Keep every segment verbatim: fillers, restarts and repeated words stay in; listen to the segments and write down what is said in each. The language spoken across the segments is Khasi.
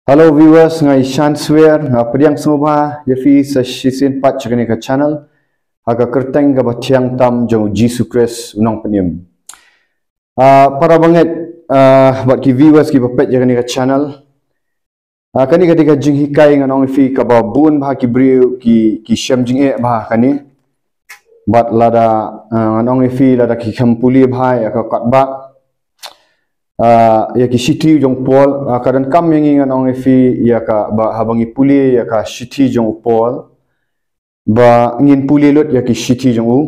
Hello viewers, nga i Shanswer, nga pdiang sngewbha ïa phi sa shisien pat sha kane ka channel ha ka kyrteng kaba thiang tam jong u Jisu Khrist u nongpynim. Ah, para bangeit, ah, bad ki viewers kiba peit ïa kane ka channel. Ah, kane ka dei ka jinghikai ngan ong ïa phi kaba bun bha ki briew ki, ki shem jingeh bha kane. Bad lada, ah, ngan ong ïa phi lada ki kham pule bha ïa ka katba, ah, ïa ki shithi jong u Paul, ah, ka donkam ïa ngi ngan ong ïa phi ïa kaba haba ngi pule ïa ka shithi jong u Paul, ba ngin pule lut ïa ki shithi jong u.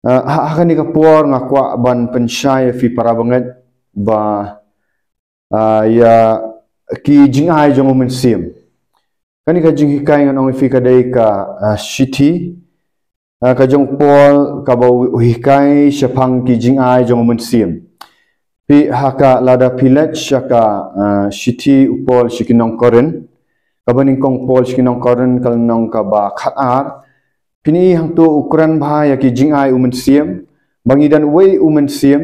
Ah, ha, ha kane ka por nga kwah ban pynshai ïa phi para bangeit ba, ah, ïa ki jingai jong u Mynsiem. Kane ka jinghikai ngan ong ïa phi ka dei ka, ah, shithi, ah, ka jong u Paul kaba u, u hikai shaphang ki jingai jong u Mynsiem. Phi ha ka lada phi leit sha ka, ah, shithi u Paul sha ki nong Korinth, kaba nyngkong u Paul sha ki nong Korinth ka lynnong kaba khatar. Phin i hangto u kren bha ïa ki jingai u Mynsiem, ba ngi don uwei u Mynsiem,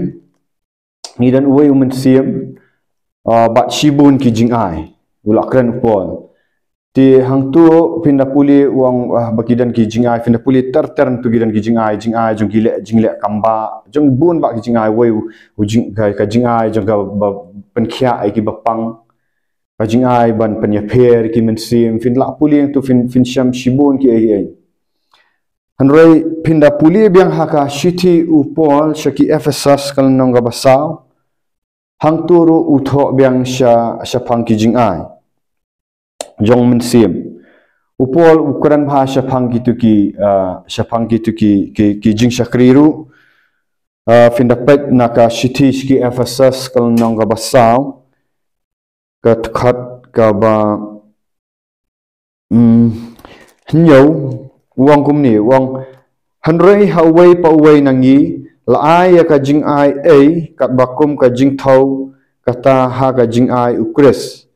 ngi don uwei u Mynsiem, ah, bad shibun ki jingai. U la kren u Paul. Te hangto phin da pule u ong, ah, ba ki don ki jingai, phin da pule ter ter hangto ki don ki jingai, jingai jong ki leh, jingleh kamba, jong bun bah ki jingai, uwei u, u jing, ka, ka jingai jong kaba pynkhiah ïa kiba pang, ka jingai ban pynïapher ïa ki mynsiem, phin lah pule hangto phin, phin shem shibun ki ei ei. Hynrei phin da pule biang ha ka shithi u Paul sha ki Ephesus ka lynnong kaba saw. Hangto ruh u thoh biang sha, shaphang ki jingai jong u Mynsiem. U Paul u kren bha shaphang kito ki, ah, shaphang kito ki, ki, ki jingshakri ruh. Ah, phin da peit na ka shithi sha ki Ephesus ka lynnong kaba saw. Ka dkhot kaba, mm, hynñiew, u ong kumne, u ong, hynrei ha uwei pa uwei na ngi, la ai ïa ka jingai ei, katba kum ka jingthew, kata ha ka jingai u Khrist.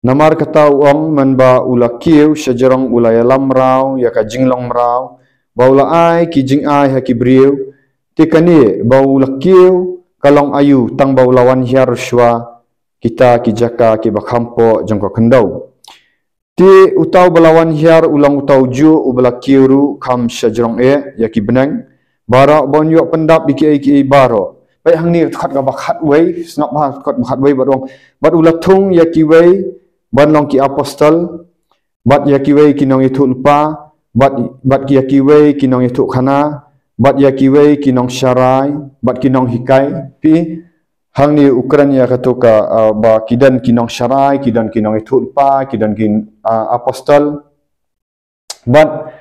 Namar kata u ong, mynba u la kiew shajrong u la ïalam mraw ïa ka jinglong mraw, ba u la ai ki jingai ha ki briew, te kane ba u la kiew ka long aïu tang ba u la wan hiar shuwa kita ki jaka kiba kham poh jong ka khyndew. Te uta uba la wan hiar u long uta ujuh uba la kiew ruh kham shajrong eh ïa ki bneng baroh ba un ïoh pyndap ïa kiei kiei baroh. Peit hangne ka dkhot kaba khatwei, sngap ha ka dkhot ba khatwei bad u ong, bad u la thung ïa kiwei ban long ki apostol, bad ïa kiwei ki nongïathuhlypa, bad, bad ïa kiwei ki nongïathuhkhana, bad ïa kiwei ki nongsharai, bad ki nonghikai. Phi, hangne u kren ïa kato ka, ah, ba ki don ki nongsharai, ki don ki nongïathuhlypa, ki don ki, ah, apostol. Bad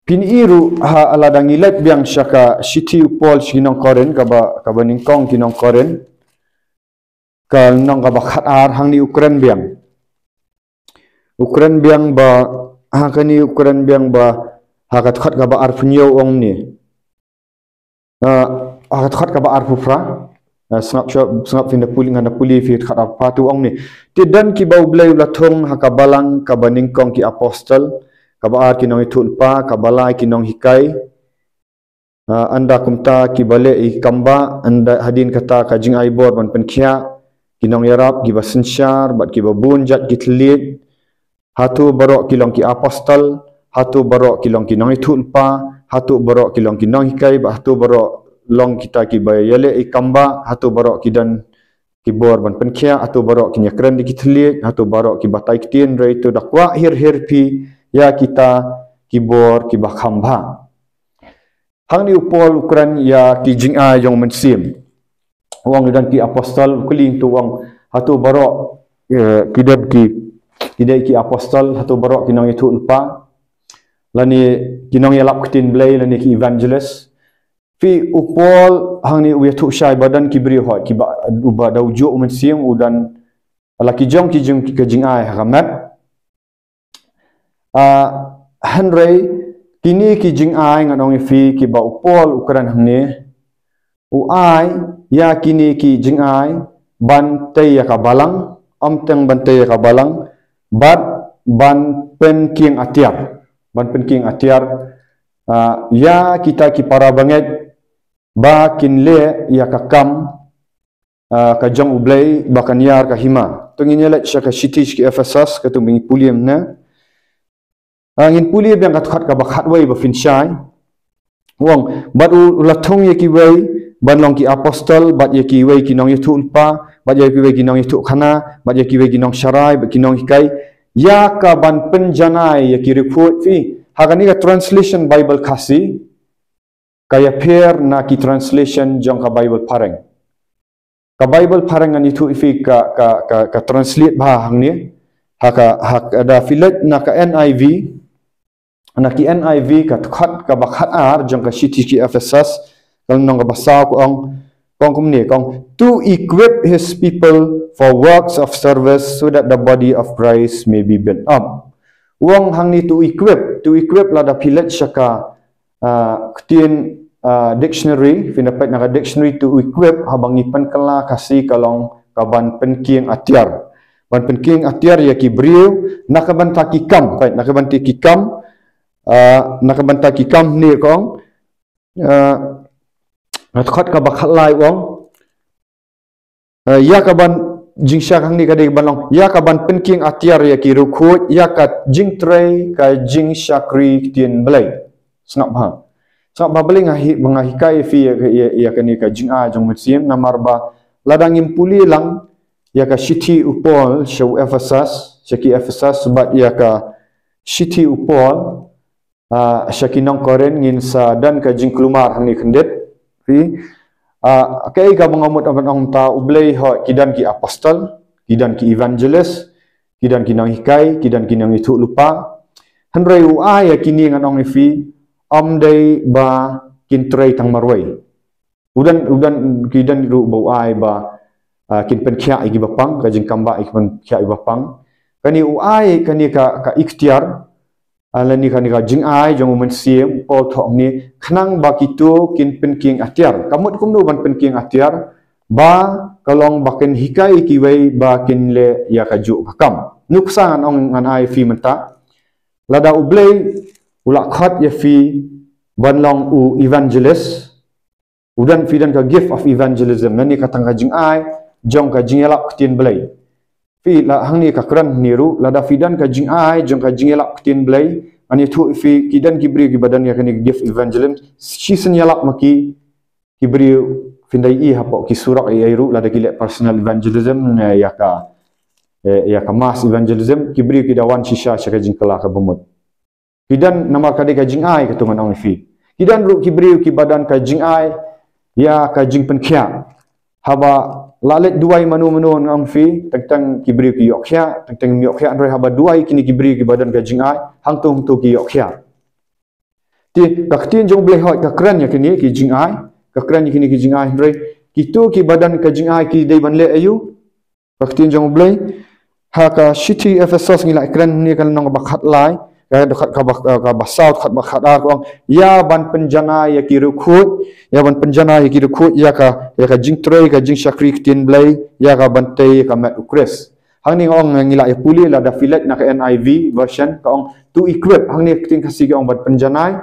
phin i ruh ha lada ngi leit biang sha ka shithi u Paul sha ki nong Korinth kaba, kaba nyngkong ki nong Korinth. Ka lynnong kaba khatar hangne u kren biang. U kren biang ba, ha kane u kren biang ba, ha ka dkhot kaba arphew hynñiew u ong kumne. Ah, ha ka dkhot kaba arphew phra. Ah, sngap shuwa, sngap phin da pule, ngan da pule phi dkhot arphew phra te u ong kumne. Te don kiba u Blei u la thung ha ka balang kaba nyngkong ki apostol, kaba ar ki nongïathuhlypa, kaba lai ki nonghikai. Ah, ynda kumta kiba leh ïa ki kamba, ynda hadien kata ka jingai bor ban pynkhiah, ki nongïarap, kiba synshar, bad kiba bun jait ki thylliej. Hato baroh ki long ki apostol, hato baroh ki long ki nongïathuhlypa, hato baroh ki long ki nonghikai, bad hato baroh long kita kiba ïaleh ïa ki kamba, hato baroh ki don ki bor ban pynkhiah, hato baroh kin ïakren da ki thylliej, hato baroh ki batai ktien, hynrei to da kwah hir hir phi ïa kita ki bor kiba kham bha. Hangne u Paul u kren ïa ki jingai jong u Mynsiem. U ong ki don ki apostol, u kylli hangto u ong hato baroh, eh, ki don ki, ki dei ki apostol, hato baroh ki nongïathuhlypa, lane ki nongïalap ktien Blei, lane ki evangelist. Phi, u Paul hangne u ïathuh shai ba don ki briew hooid kiba, uba da ujuh u Mynsiem, u don la ki jong ki jing, ki jingai ha ka met. Ah, hynrei kine ki jingai ngan ong ïa phi kiba u Paul u kren hangne, u ai ïa kine ki jingai ban tei ïa ka balang, ym tang ban tei ïa ka balang, bad ban pynkieng atiar, ban pynkieng atiar, ah, ïa kita ki para bangeit ba kin leh ïa ka kam ah, ka jong U Blei ba kan ïar ka hima. To ngin ïa leit sha ka shithi sha ki Ephesus, katu ba ngi pule mynne. Ah, ngin pule biang ka dkhot kaba khatwei ba phin shai. U ong, bad u la thung ïa kiwei ban long ki apostol, bad ïa kiwei ki nongïathuhlypa, bad ïa kiwei ki nongïathuhkhana, bad ïa kiwei ki nongsharai, bad ki nonghikai, ïa ka ban pynjanai ïa ki riewkhuid. Phi, ha kane ka translation Bible Khasi, ka ïapher na ki translation jong ka Bible phareng. Ka Bible phareng ngan ïathuh ïa phi ka, ka, ka, ka translate bha hangne. Ha ka, ha ka, da phi leit na ka N I V, na ki N I V, ka dkhot kaba khatar jong ka shithi ki Ephesus, ka lynnong kaba saw, ka ong, ka ong kumne, ka ong, "To equip his people for works of service so that the body of Christ may be built up." U ong hangne to equip, to equip, lada phi leit sha ka, ah, ktien, ah, dictionary, phin da peit na ka dictionary, to equip, haba ngi pynkylla Khasi, ka long ka ban pynkieng atiar. Ban pynkieng atiar ïa ki briew na ka bynta ki kam, peit, na ka bynta ki kam, ah, na ka bynta ki kam, ne ka ong, ah, ka dkhot kaba khatlai u ong, ah, ïa ka ban, jingshai hangne ka dei ban long, ïa ka ban pynkieng atiar ïa ki riewkhuid, ïa ka jingtrei ka jingshakri ktien Blei. Sngap bha. Sngap bha, balei nga hi-, ba nga hikai ïa phi ïa, ïa, ïa kane ka jingai jong U Mynsiem, namar ba lada ngim pule lang ïa ka shithi u Paul sha u Ephesus, sha ki Ephesus, bad ïa ka shithi u Paul, ah, sha ki nong Korinth, ngin sa don ka jingkulmar hangne khyndiat. Phi, ah, kaei kaba nga mut ban ong mynta, U Blei, hooid, ki don ki apostol, ki don ki evangelist, ki don ki nonghikai, ki don ki nongïathuhlypa. Hynrei u ai ïa kine, ngan ong ïa phi, ym dei ba kin trei tang marwei. U don, u don, ki don ruh ba u ai ba, ah, kin pynkhiah ïa kiba pang, ka jingkam ba ïa kin pynkhiah ïa kiba pang. Kane u ai kane ka, ka iktiar, ah, lane kane ka jingai jong U Mynsiem, Paul thoh hangne, khnang ba kito kin pynkieng atiar. Ka mut kumno ban pynkieng atiar? Ba ka long ba kin hikai ïa kiwei ba kin leh ïa kajuh ka kam. Nuksa, ngan ong, ngan ai ïa phi mynta, lada U Blei u la khot ïa phi ban long u evangelist, u don, phi don ka gift of evangelism, lane ka tang ka jingai jong ka jingïalap ktien Blei. Phi, la hangne ka kren hangne ruh, lada phi don ka jingai jong ka jingïalap ktien Blei, ngan ïathuh ïa phi, ki don ki briew kiba don ïa kane ka gift evangelism, shisien ïalap ma ki, ki briew, phin da ïohi hapoh ki surok ei ei ruh, lada ki leh personal evangelism ne ïa ka, eh, ïa ka mass evangelism, ki briew ki da wan shisha sha ka jingkylla kaba mut. Ki don namar ka dei ka jingai, katu ngan ong ïa phi. Ki don ruh ki briew kiba don ka jingai ïa ka jingpynkhiah. Haba la leit duwai mano mano, ngan ong ïa phi, teng teng ki briew ki ïoh khiah, teng teng ym ïoh khiah, hynrei haba duwai kine ki briew kiba don ka jingai, hangto hangto ki ïoh khiah. Te ka ktien jong U Blei, hooid, ka kren ïa kine ki jingai, ka kren ïa kine ki jingai, hynrei kito kiba don ka jingai ki dei ban leh aïu? Ka ktien jong U Blei ha ka shithi Ephesus, ngi la kren hangne, ka lynnong ba khatlai, ka dkhot kaba, kaba saw, dkhot ba khatar, ka ong, ïa ban pynjanai ïa ki riewkhuid, ïa ban pynjanai ïa ki riewkhuid ïa ka, ïa ka jingtrei ka jingshakri ktien Blei, ïa ka ban tei ïa ka met U Khrist. Hangne nga ong, ngi la ïa pule, lada phi leit na ka N I V version, ka ong to equip, hangne ka ktien Khasi ka ong ban pynjanai,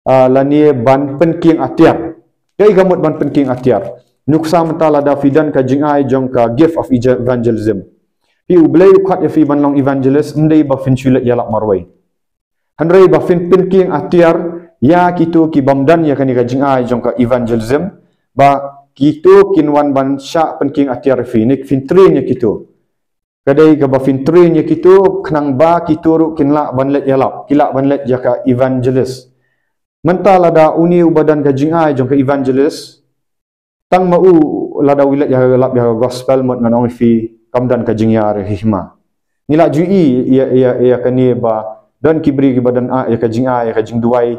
ah, lane ban pynkieng atiar. Kaei ka mut ban pynkieng atiar? Nuksa mynta, lada phi don ka jingai jong ka gift of evangelism, phi, U Blei u khot ïa phi ban long evangelist, ym dei ba phin shu leit ïalap marwei. Hynrei ba phin pynkieng atiar ïa kito ki bym don ïa kane ka jingai jong ka evangelism, ba kito kin wan ban shah pynkieng atiar ïa phi, ne phin train ïa kito. Ka dei kaba phin train ïa kito, khnang ba kito ruh kin lah ban leit ïalap, ki lah ban leit ïa ka evangelist. Mynta lada une uba don ka jingai jong ka evangelist, tang ma u lada u leit ïalap ïa ka gospel, mut ngan ong ïa phi, kam don ka jingïar ïa ka hima. Ngi la ju ïohi ïa, ïa, ïa kane ba don ki briew kiba don, ah, ïa ka jingai, ïa ka jingduwai,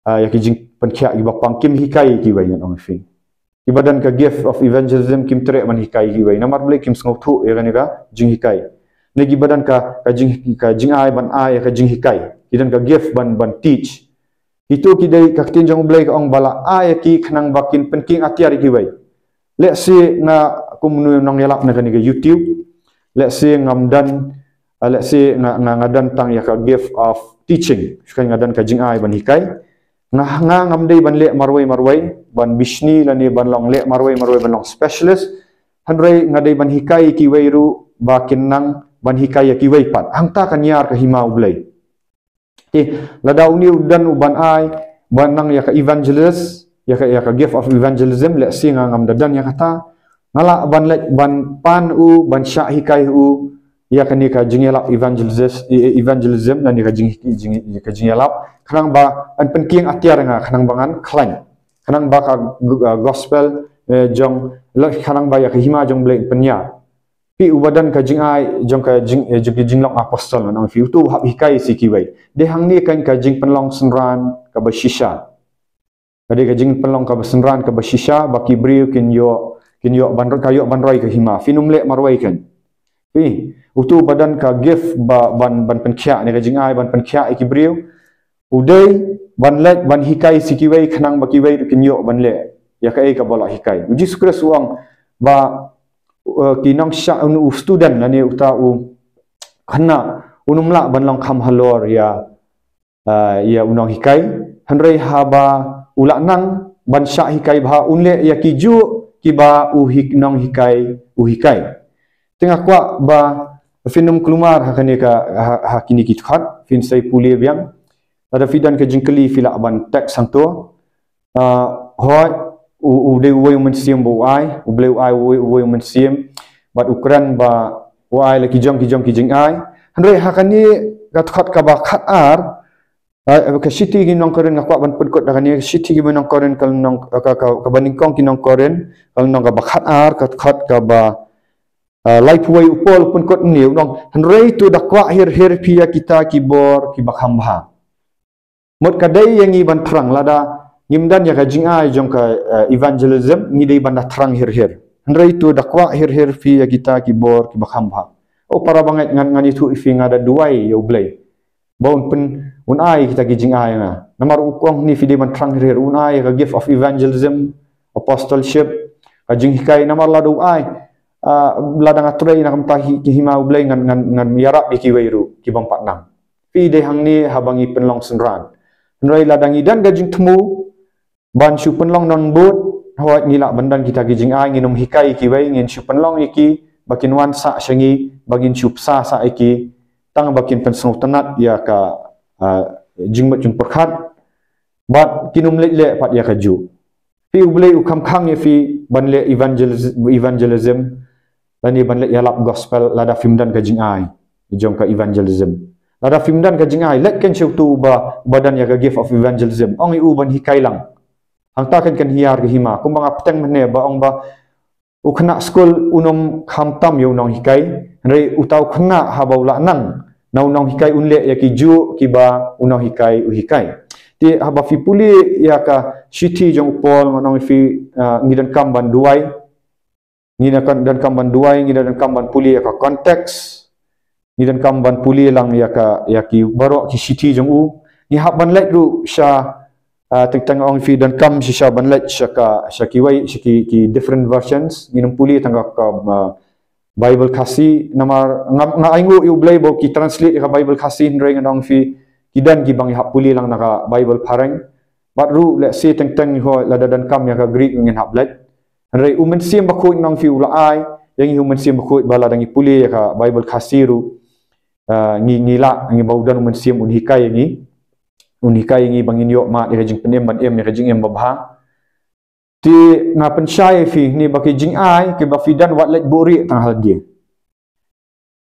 ah, ïa ki jingpynkhiah kiba pang, kim hikai ïa kiwei, ngan ong ïa phi. Kiba don ka gift of evangelism kim treh ban hikai ïa kiwei. Namar balei? Kim sngewthuh ïa kane ka jinghikai. Ne kiba don ka, ka jing, ka jingai ban ai ïa ka jinghikai, ki don ka gift ban, ban teach. Kito ki dei, ka ktien jong U Blei ka ong ba la ai ïa ki khnang ba kin pynkieng atiar ïa kiwei. Let's say nga kum u nongïalap na kane ka YouTube. Let's say ngam don, ah, let's say nga, nga, nga don tang ïa ka gift of teaching. Shuh nga don ka jingai ban hikai. Nga, nga ngam dei ban leh marwei marwei ban bishni lane ban long leh marwei marwei ban long specialist. Hynrei nga dei ban hikai ïa kiwei ruh ba kin nang ban hikai ïa kiwei pat. Hangta kan ïar ka hima U Blei. Te lada une u don u ban ai ban nang ïa ka evangelist, ïa ka, ïa ka gift of evangelism, lehse nga ngam da don ïa kata. Nga lah ban leit ban pan u, ban shah hikai u ïa kane ka jingïalap evangelist, e-, evangelism lane ka jing, jing, ka jingïalap, khnang ba yn pynkieng atiar ïa nga, khnang ba ngan khlaiñ, khnang ba ka, uh, gospel, eh, jong, khnang ba ïa ka hima jong U Blei yn pynïar. Phi uba don ka jingai jong ka jing, eh, jong ka jinglong apostol, ngan ong ïa phi, uto u hap hikai sha kiwei. Dei hangne kan ka jingpynlong synran kaba shisha. Ka dei ka jingpynlong kaba synran kaba shisha ba ki briew kin ïoh, kin ïoh ban, ka ïoh ban roi ka hima. Phin ym leh marwei kan. Phi, uto uba don ka gift ba ban, ban pynkhiah ne ka jingai ban pynkhiah ïa ki briew, u dei ban leit ban hikai sha kiwei, khnang ba kiwei ruh kin ïoh ban leh ïa kaei kaba la hikai. U Jisu Khrist u ong ba, uh, ki nongshah, u student lane uta u khynnah un ym lah ban long kham halor ïa, uh, ïa u nonghikai. Hynrei haba u la nang ban shah hikai bha, un leh ïa kijuh kiba u hik, nonghikai u hikai. Te nga kwah ba phin ym kulmar ha kane ka, ha, ha kine ki dkhot, phin sa ïa pule biang. Lada phi don ka jingkylli phi lah ban text hangto. Ah, hooid, u, u dei uwei u mynsiem ba u ai, U Blei u ai uwei, uwei u mynsiem. Bad u kren ba u ai la ki jong, ki jong ki jingai. Hynrei ha kane ka dkhot kaba khatar, ah, ka shithi ki nong Korinth, nga kwah ban pynkut da kane, ka shithi ki nong Korinth, ka lynnong, ka, ka, kaba nyngkong ki nong Korinth, ka lynnong kaba khatar, ka dkhot kaba, ah, laiphew wei, u Paul u pynkut kumne, u ong, hynrei to da kwah hir hir phi ïa kita ki bor kiba kham bha. Mut ka dei ïa ngi ban thrang, lada ngim don ïa ka jingai jong ka, eh, evangelism, ngi dei ban da thrang hir hir. Hynrei to da kwah hir hir phi ïa kita ki bor kiba kham bha. O para bangeit, ngan, ngan ïathuh ïa phi, nga da duwai ïa U Blei ba un pyn, un ai kita ki jingai ïa nga. Namar u ong hangne phi dei ban thrang hir hir, un ai ka gift of evangelism, apostleship, ka jinghikai, namar lada u ai, ah, lada nga trei na ka bynta hi, ki hima U Blei, ngan, ngan, ngan ïarap ïa kiwei ruh ki bym pat nang. Phi, dei hangne haba ngi pynlong synran. Hynrei lada ngi don ka jingthmu ban shu pynlong nongbud, hooid, ngi lah ban don kita ki jingai, ngin ym hikai ïa kiwei, ngin shu pynlong ïa ki ba kin wan sah sha ngi, ba ngin shu bsa sah ïa ki, tang ba kin pynsngewtynnat ïa ka, ah, jingmut jingpyrkhat. Bad kin ym leit leh pat ïa kajuh. Phi, U Blei u kham khang ïa phi ban leh evangelis-, evangelism, lane ban leit ïalap gospel lada phim don ka jingai jong ka evangelism. Lada phim don ka jingai, leit kan sha uto uba, uba don ïa ka gift of evangelism, ong ïa u ban hikai lang. Hangta kan, kan hiar ka hima. Kumba nga pteng mynne ba ong ba u khynnah skul un ym kham tam ïa u nonghikai, hynrei uta u khynnah haba u la nang na u nonghikai, un leh ïa kijuh kiba u nonghikai u hikai. Te haba phi pule ïa ka shithi jong u Paul, ngan ong ïa phi, ah, ngi donkam ban duwai. Ngi donkam, donkam ban duwai, ngi donkam ban pule ïa ka context. Ngi donkam ban pule lang ïa ka, ïa ki baroh ki shithi jong u. Ngi hap ban leit ruh sha, ah, teng teng, ong ïa phi, donkam shisha ban leit sha ka, sha kiwei, sha ki, ki different versions. Ngin ym pule tang ka, ka, ah, Bible Khasi, namar nga, nga ainguh ïa U Blei ba ki translate ïa ka Bible Khasi, hynrei ngan ong ïa phi, ki don kiba ngi hap pule lang na ka Bible phareng. Bad ruh lehse teng teng, hooid, lada donkam ïa ka Greek ngin hap leit. Hynrei u Mynsiem Bakhuid, ngan ong ïa phi, u la ai ïa ngi u Mynsiem Bakhuid ba lada ngi pule ïa ka Bible Khasi ruh, ah, ngi, ngi lah, ngi, ba u don u Mynsiem un hikai ïa ngi. Un hikai ïa ngi ba ngin ïoh mad ïa ka jingpynim ban im, ïa ka jingim babha. Te nga pynshai ïa phi hangne ba ki jingai kiba phi don, wat leit buhrieh tang ha lade.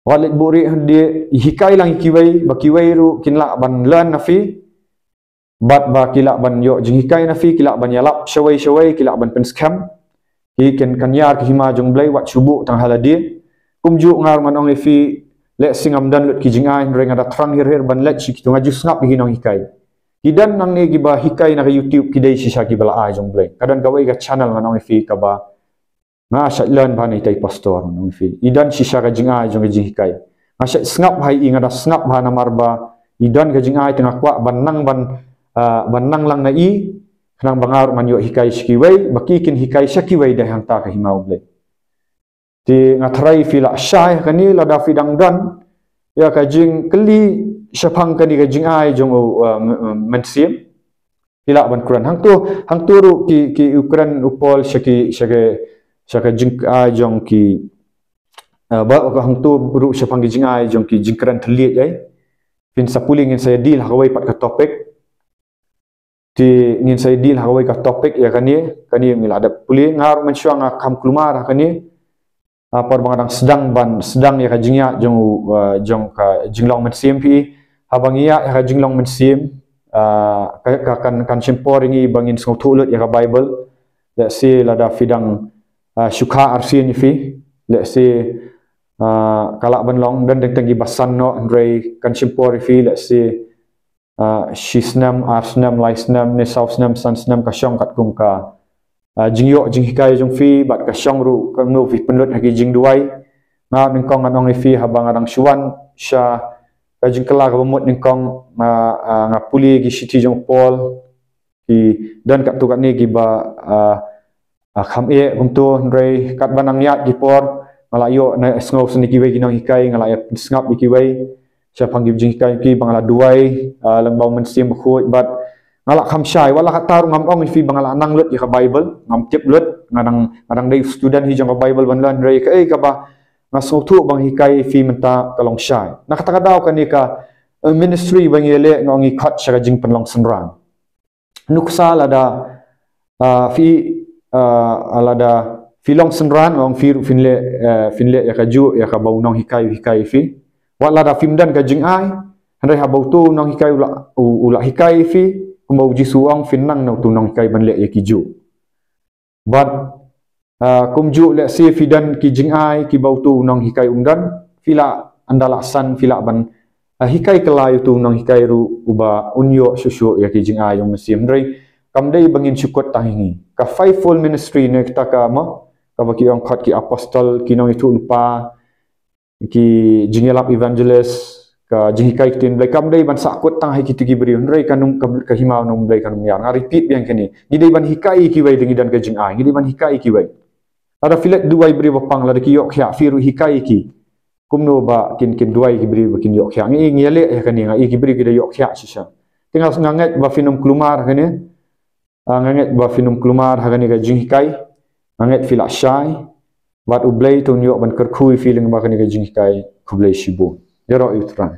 Wat leit buhrieh ha lade, hikai lang ïa kiwei, ba kiwei ruh kin lah ban learn na phi. Bad ba ki lah ban ïoh jinghikai na phi, ki lah ban ïalap shawei shawei, ki lah ban pynskhem. Ki kin, kan ïar ka hima jong U Blei, wat shu buh tang ha lade. Kumjuh nga ruh ngan ong ïa phi, lehse ngam don lut ki jingai, hynrei nga da thrang hir hir ban leit sha kito, nga ju sngap ïa ki nonghikai. Ki don nangne kiba hikai na ka YouTube, ki dei shisha kiba la ai jong U Blei. Ka don kawei ka channel, ngan ong ïa phi, kaba nga shait learn bha na itai i pastor, ngan ong ïa phi. I don shisha ka jingai jong ka jinghikai. Nga shait sngap bha ïa i, nga da sngap bha namar ba i don ka jingai, te nga kwah ban nang ban, ah, ban nang lang na i, khnang ba nga ruh ngan ïoh hikai sha kiwei, ba ki kin hikai sha kiwei da hangta ka hima U Blei. Te nga tharai phi lah shai ha kane, lada phi dang don ïa ka jingkylli shaphang kane ka jingai jong u, uh, m-, m-, Mynsiem, Phi lah ban kren. Hangto, hangto ruh ki, ki u kren u Paul sha ki, sha ki, sha ka jingai jong ki, uh, ba, ba hangto ruh shaphang ki jingai jong ki jingkren thylliej ai. Phin sa pule ngin sa ïa deal ha kawei pat ka topic. Te ngin sa ïa deal ha kawei ka topic ïa kane, kane ngi la dep pule. Nga ruh mynshuwa nga kham kulmar ha kane. Ah, por ba nga dang sdang ban sdang ïa ka jingïaid jong u, ah, jong ka jinglong mynsiem phi. Haba ngi ïaid ïa ka jinglong mynsiem, ah, ka, ka kan, kan shim por ïa ngi ba ngin sngewthuh lut ïa ka Bible. Let's say lada phi dang, ah, shu kha arsien ïa phi. Let's say, ah, ka lah ban long, don teng teng kiba san noh, hynrei kan shim por ïa phi, let's say, ah, shi snem, ar snem, lai snem, ne saw snem, san snem, ka shong katkum ka, ah, jingïoh jinghikai jong phi, bad ka shong ruh kumno phi pynlut ha ki jingduwai. Nga nyngkong ngan ong ïa phi haba nga dang shu wan sha ka jingkylla kaba mut nyngkong, ah, ah, nga pule ki shithi jong u Paul, ki don katto katne kiba, ah, ah, kham eh kumto, hynrei katba nang ïaid ki por nga la ïoh na sngew sha kiwei ki nonghikai, nga la ïa pynsngap ïa kiwei shaphang ki jinghikai kiba nga la duwai, ah, lyngba u Mynsiem Bakhuid, bad nga la kham shai. Wat la katta ruh ngam ong ïa phi ba nga la nang lut ïa ka Bible, ngam tip lut, nga dang, nga dang dei student hi jong ka Bible ban leh, hynrei kaei kaba nga sngewthuh ba nga hikai ïa phi mynta ka long shai. Na kata ka daw kane ka, eh, ministry ba ngi leh nga ong ngi khot sha ka jingpynlong synran. Nuksa lada, ah, phi, ah, lada phi long synran, ong phi ruh phin leh, eh, phin leh ïa kajuh ïa kaba u nonghikai u hikai ïa phi. Wat lada phim don ka jingai, hynrei haba uto u nonghikai u la, u, u la hikai ïa phi, kumba u Jisu u ong phin nang na uto u nonghikai ban leh ïa kijuh. Bad, ah, kumjuh lehse phi don ki jingai kiba uto u nonghikai um don, phi lah ynda la san phi lah ban, ah, hikai kylla ïa uto u nonghikai ruh uba un ïoh shuh shuh ïa ki jingai jong u Mynsiem. Hynrei kam dei ba ngin shu kut tang ïa ngi. Ka fivefold ministry ne kata ka mo, kaba ki ong khot ki apostol, ki nongïathuhlypa, ki jingïalap evangelist, ka jinghikai ktien Blei, kam dei ban sahkut tang ha kito ki briew, hynrei kan ym, ka, ka hima u nong Blei kan ym ïar. Nga repeat biang kane. Ngi dei ban hikai ïa kiwei, dei ngi don ka jingai, ngi dei ban hikai ïa kiwei. Lada phi leit duwai briew ba pang, lada ki ïoh khiah, phi ruh hikai ïa ki. Kumno ba kin, kin duwai ki briew ba kin ïoh khiah. Ngi, ngi ïaleh ïa kane, nga ïa ki briew ki da ïoh khiah shisha. Te nga, nga ngeit ba phin ym kulmar ha kane. Ah, nga ngeit ba phin ym kulmar ha kane ka jinghikai. Nga ngeit phi lah shai. Bad u Blei to un ïoh ban kyrkhu ïa phi lyngba kane ka jinghikai. Khublei shibun. Ïaroh ïa u Trai.